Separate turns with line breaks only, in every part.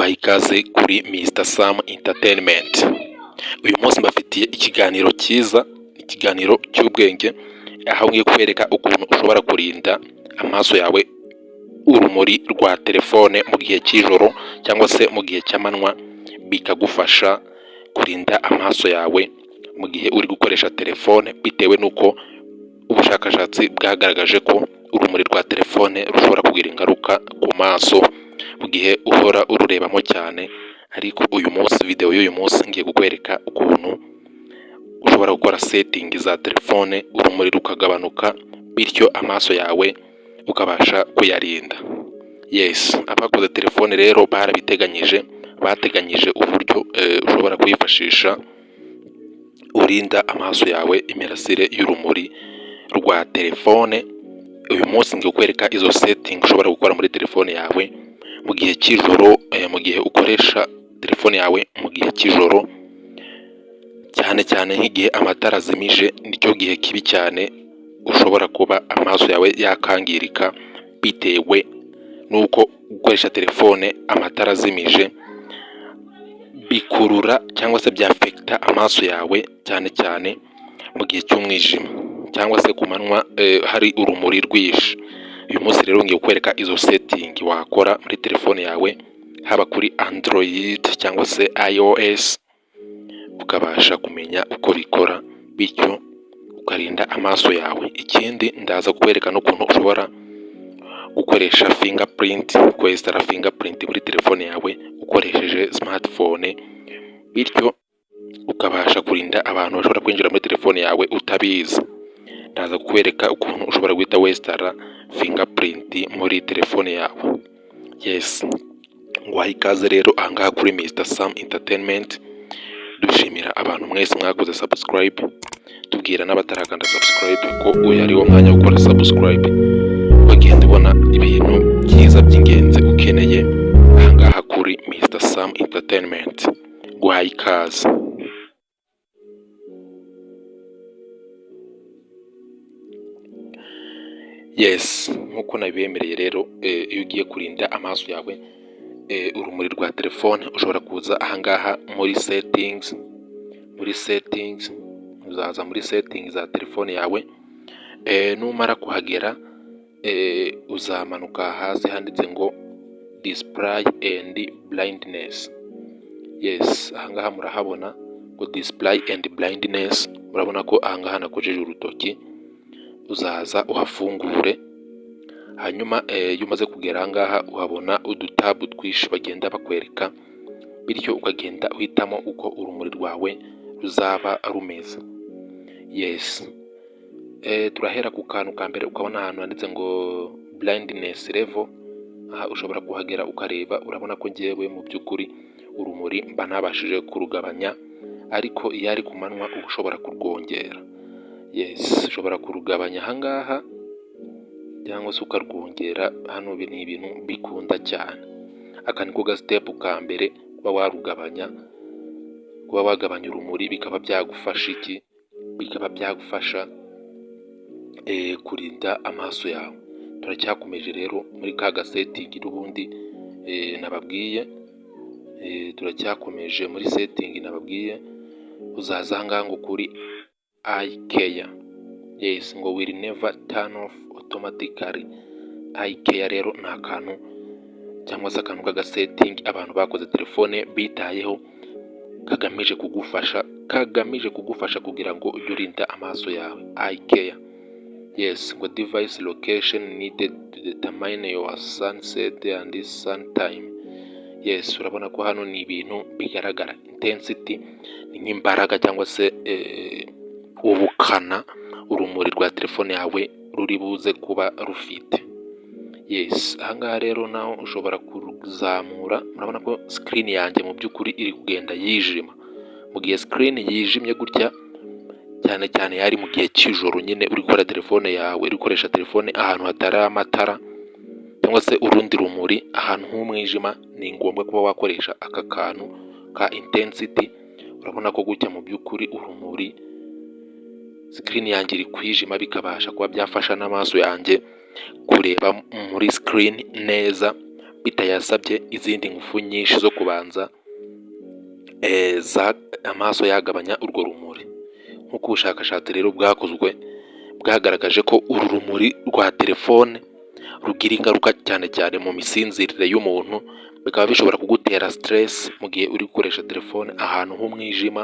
Nguhaye ikaze kuri Mr Sam Entertainment. Uyu munsi mbafitiye ikiganiro cyiza, ikiganiro cy'ubwenge, aho ngiye kukwereka ukuntu ushobora kurinda amaso yawe urumuri rwa telefone mu gihe cy'ijoro cyangwa se mu gihe cy'amanywa, bikagufasha kurinda amaso yawe mu gihe uri gukoresha telefone, bitewe n'uko ubushakashatsi bwagaragaje ko urumuri rwa telefone rushobora kugira ingaruka ku maso mu gihe uhora ururebamo cyane. Ariko uyu munsi, video y'uyu munsi, ngiye kukwereka ukuntu ushobora gukora setting za telefone urumuri rukagabanuka, bityo amaso yawe ukabasha kuyarinda. Yes, abakoze telefone rero barabiteganyije, bateganyije uburyo ushobora kwifashisha urinda amaso yawe imirasire y'urumuri rwa telefone. Uyu munsi ngiye kukwereka izo setting ushobora gukora muri telefone yawe mu gihe cy'ijoro, mu gihe ukoresha telefone yawe mu gihe cy'ijoro, cyane cyane nk'igihe amatara azimije, nicyo gihe kibi cyane ushobora kuba amaso yawe yakangirika, bitewe n'uko gukoresha telefone amatara azimije bikurura cyangwa se byaffecta amaso yawe, cyane cyane mu gihe cy'umwijima cyangwa se ku manywa hari urumuri rwinshi. Uyu munsi rero ngiye kukwereka izo setting wakora muri telefone yawe, haba kuri Android cyangwa se iOS, ukabasha kumenya uko bikora, bityo ukarinda amaso yawe. Ikindi, ndaza kukwereka n'ukuntu ushobora gukoresha fingerprint, kwinstalla fingerprint muri telefone yawe ukoresheje smartphone, bityo ukabasha kurinda abantu bashobora kwinjira muri telefone yawe utabizi. Ndaza kukwereka ukuntu ushobora guhita winstalla fingerprint muri telefone yawe. Yes, nguhaye ikaze rero ahangaha kuri Mr Sam Entertainment. Dushimira abantu mwese mwakoze subscribe, tubwira n'abatarakanda subscribe ko uyu ari wo mwanya wo gukora subscribe, ukagenda ubona ibintu byiza by'ingenzi ukeneye ahangaha kuri Mr Sam Entertainment. Nguhaye ikaze. Yes, nk'uko nabibemereye rero, iyo ugiye kurinda amaso yawe urumuri rwa telefone, ushobora kuza ahangaha muri settings. Muri settings, uzaza muri settings za telefone yawe. Numara kuhagera, uzamanuka hasi handitse ngo "Display and brightness". Yes, ahangaha murahabona ngo "Display and brightness". Murabona ko ahangaha nakojeje urutoki. Uzaza uhafungure, hanyuma iyo umaze kugera ahangaha uhabona udutabu twinshi bagenda bakwereka, bityo ukagenda uhitamo uko urumuri rwawe ruzaba rumeze. Yes, turahera ku kantu ka mbere. Ukabona ahantu handitse ngo "Brightness level". Aha ushobora kuhagera ukareba. Urabona ko ngewe mu by'ukuri urumuri mba nabashije kurugabanya, ariko iyo ari ku manywa uba ushobora kurwongera. Yes, ushobora kurugabanya ahangaha cyangwa se ukarwongera hano. Ni ibintu bikunda cyane. Aka niko gastep ka mbere, kuba warugabanya, kuba wagabanya urumuri bikaba byagufasha iki? Bikaba byagufasha kurinda amaso yawe. Turacyakomeje rero muri ka gasetting n'ubundi nababwiye. Turacyakomeje muri setting nababwiye. Uzaza ahangaha ngo kuri "Eye care". Yes, ngo "Will never turn off automatically". Eye care rero ni akantu cyangwa se akantu k'agasetting abantu bakoze telefone bitayeho, kagamije kugufasha kugira ngo ujye urinda amaso yawe. Eye care, yes, ngo "Device location needed to determine your sunset and sun time". Yes, urabona ko hano ni ibintu bigaragara. Intensity ni nk'imbaraga cyangwa se ubukana urumuri rwa telefone yawe ruri buze kuba rufite. Yes, ahangaha rero naho ushobora kuruzamura. Murabona ko screen yanjye mu by'ukuri iri kugenda yijima. Mu gihe screen yijimye gutya, cyane cyane yari mu gihe cy'ijoro nyine, uri gukora telefone yawe, uri gukoresha telefone ahantu hatari amatara cyangwa se urundi rumuri, ahantu h'umwijima, ni ngombwa kuba wakoresha aka kantu ka intensity. Urabona ko gutya mu by'ukuri urumuri, screen yanjye iri kwijima, bikabasha kuba byafasha n'amaso yanjye kureba muri screen neza. bitayasabye izindi ngufu nyinshi zo kubanza amaso yagabanya urwo rumuri. Nk'uko ubushakashatsi rero bwakozwe bwagaragaje ko uru rumuri rwa telefone rugira ingaruka cyane cyane mu misinzirire y'umuntu, bikaba bishobora kugutera stress mu gihe uri gukoresha telefone ahantu h'umwijima,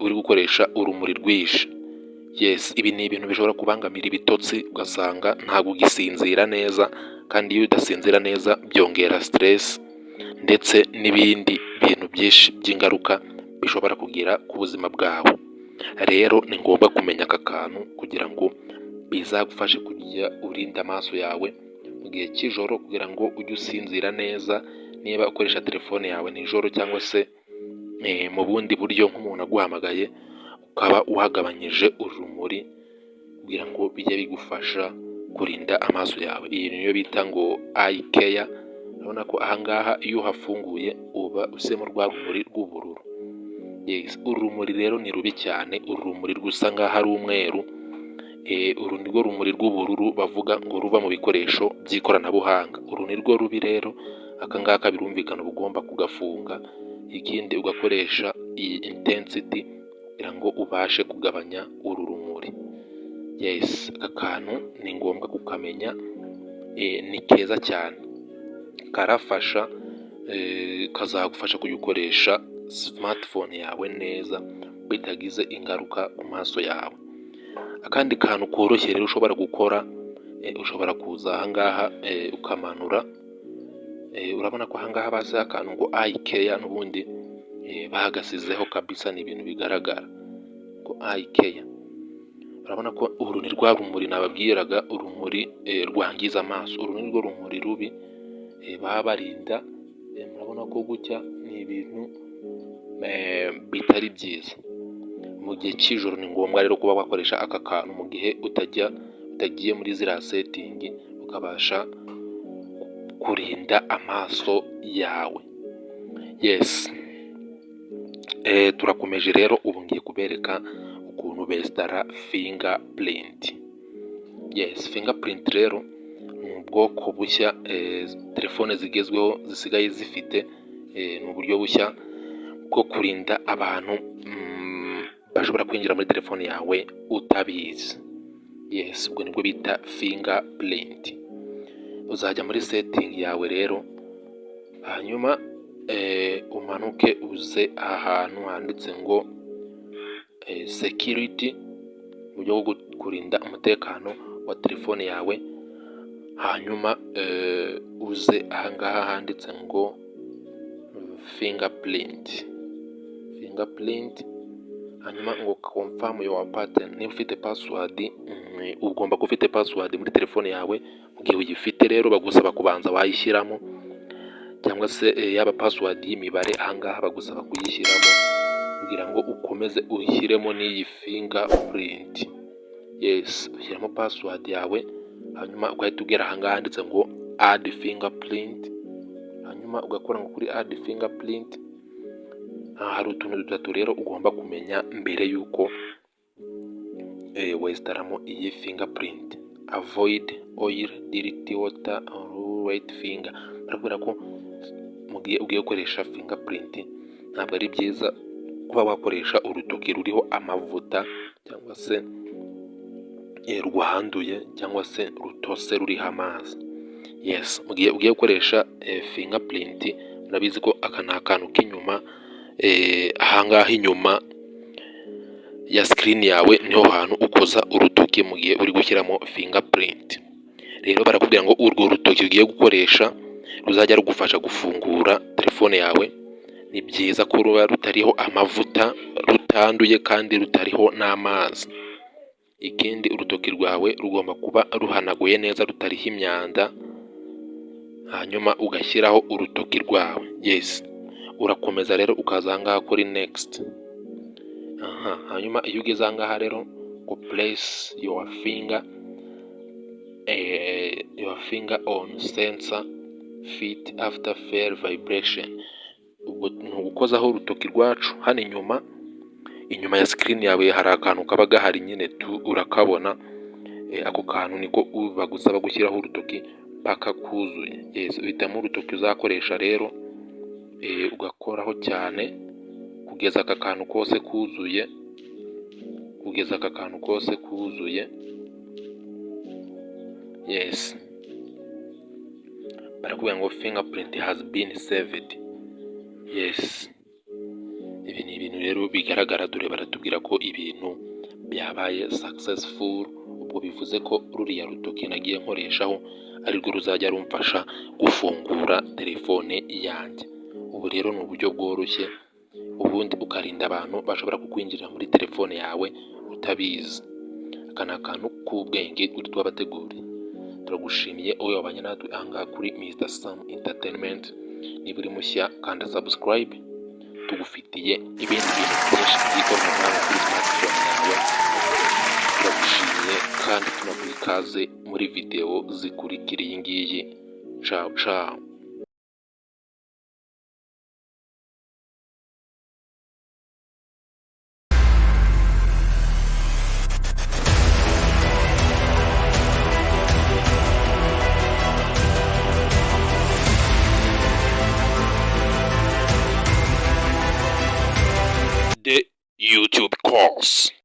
uri gukoresha urumuri rwinshi. Yes, ibi ni ibintu bishobora kubangamira ibitotsi, ugasanga ntabwo ugisinzira neza, kandi iyo udasinzira neza byongera stress ndetse n'ibindi bintu byinshi by'ingaruka bishobora kugira ku buzima bwawe. Rero ni ngombwa kumenya aka kantu kugira ngo bizagufashe kujya urinda amaso yawe mu gihe cy'ijoro, kugira ngo ujye usinzira neza. Niba ukoresha telefone yawe nijoro cyangwa se mu bundi buryo nk'umuntu aguhamagaye, ukaba wagabanyije urumuri kugira ngo bijye bigufasha kurinda amaso yawe. Iyi niyo bita ngo eye care. Urabona ko aha ngaha iyo uhafunguye uba usemo rwa rumuri rw'ubururu. Yes, uru rumuri rero ni rubi cyane, uru rumuri rusa nk'aho ari umweru, uru ni rwo rumuri rw'ubururu bavuga ngo ruva mu bikoresho by'ikoranabuhanga. Uru ni rwo rubi rero, aka ngaka birumvikana uba ugomba kugafunga, ikindi ugakoresha iyi intensity kugira ngo ubashe kugabanya uru rumuri. Yes, aka kantu ni ngombwa kukamenya, ni keza cyane, karafasha, kazagufasha kujya ukoresha smartphone yawe neza bitagize ingaruka ku maso yawe. Akandi kantu koroshye rero ushobora gukora, ushobora kuza aha ngaha ukamanura, urabona ko aha ngaha basizeho akantu ngo eye care, n'ubundi bagasizeho kabisa, ni ibintu bigaragara ngo eye care. Urabona ko uru ni rwa rumuri nababwiraga, urumuri rwangiza amaso, uru ni rwo rumuri rubi baba barinda. Murabona ko gutya ni ibintu bitari byiza. Mu gihe cy'ijoro ni ngombwa rero kuba wakoresha aka kantu mu gihe utajya utagiye muri ziriya setting, ukabasha kurinda amaso yawe. Yes, turakomeje rero, ubu ngiye kubereka ukuntu besitara fingerprint. Yes, fingerprint rero ni ubwoko bushya telefone zigezweho zisigaye zifite, ni uburyo bushya bwo kurinda abantu bashobora kwinjira muri telefone yawe utabizi. Yes, ubwo nibwo bita fingerprint. Uzajya muri setting yawe rero, hanyuma umanuke uze aha hantu handitse ngo security, mu buryo bwo kurinda umutekano wa telefone yawe, hanyuma uze aha ngaha handitse ngo fingerprint, fingerprint, hanyuma ngo confirm your pattern. Niba ufite password, ugomba kuba ufite password muri telefone yawe. Mu gihe uyifite rero bagusaba kubanza wayishyiramo, cyangwa se yaba password y'imibare, aha ngaha bagusaba kuyishyiramo kugira ngo ukomeze ushyiremo n'iyi fingerprint. Yes, ushyiramo password yawe, hanyuma ugahita ugera aha ngaha handitse ngo add fingerprint, hanyuma ugakora ngo kuri add fingerprint. Aha hari utuntu dutatu rero ugomba kumenya mbere y'uko wesitaramo iyi fingerprint: avoid oil, dirty water or wet finger. Barakubwira ko mu gihe ugiye gukoresha fingerprint ntabwo ari byiza kuba wakoresha urutoki ruriho amavuta, cyangwa se rwanduye, cyangwa se rutose ruriho amazi. Yes, mu gihe ugiye gukoresha fingerprint, murabizi ko aka ni akantu k'inyuma, aha ngaha inyuma ya screen yawe niho hantu ukoza urutoki mu gihe uri gushyiramo fingerprint. Rero barakubwira ngo urwo rutoki ugiye gukoresha ruzajya rugufasha gufungura telefone yawe, ni byiza ko ruba rutariho amavuta, rutanduye kandi rutariho n'amazi. Ikindi, urutoki rwawe rugomba kuba ruhanaguye neza, rutariho imyanda, hanyuma ugashyiraho urutoki rwawe. Yes, urakomeza rero ukaza aha ngaha kuri next. Aha hanyuma iyo ugeze aha ngaha rero ngo place your finger on sensor feet after feel vibration, ubwo ni ugukozaho urutoki rwacu hano inyuma, inyuma ya screen yawe hari akantu kaba gahari nyine tu urakabona, ako kantu niko bagusaba gushyiraho urutoki. Paka kuzuye. Yes, uhitamo urutoki uzakoresha rero, ugakoraho cyane kugeza aka kantu kose kuzuye, kugeza aka kantu kose kuzuye. Yes, barakubwira ngo "Fingerprint has been saved." Yes, ibi ni ibintu rero bigaragara. Dore baratubwira ko ibintu byabaye successful. Ubwo bivuze ko ruriya rutoki nagiye nkoreshaho arirwo ruzajya rumfasha gufungura telefone yanjye. Ubu rero ni uburyo bworoshye, ubundi ukarinda abantu bashobora kukwinjirira muri telefone yawe utabizi. Aka ni akantu k'ubwenge twabateguriye. Turagushimiye wowe wabanye natwe ahangaha kuri Mr Sam Entertainment. Niba uri mushya, kanda subscribe. Tugufitiye ibindi bintu byinshi by'ikoranabuhanga kuri smartphone yawe. Turagushimiye kandi tunaguha ikaze muri videwo zikurikira iyi ngiyi. Ciao ciao. The YouTube course.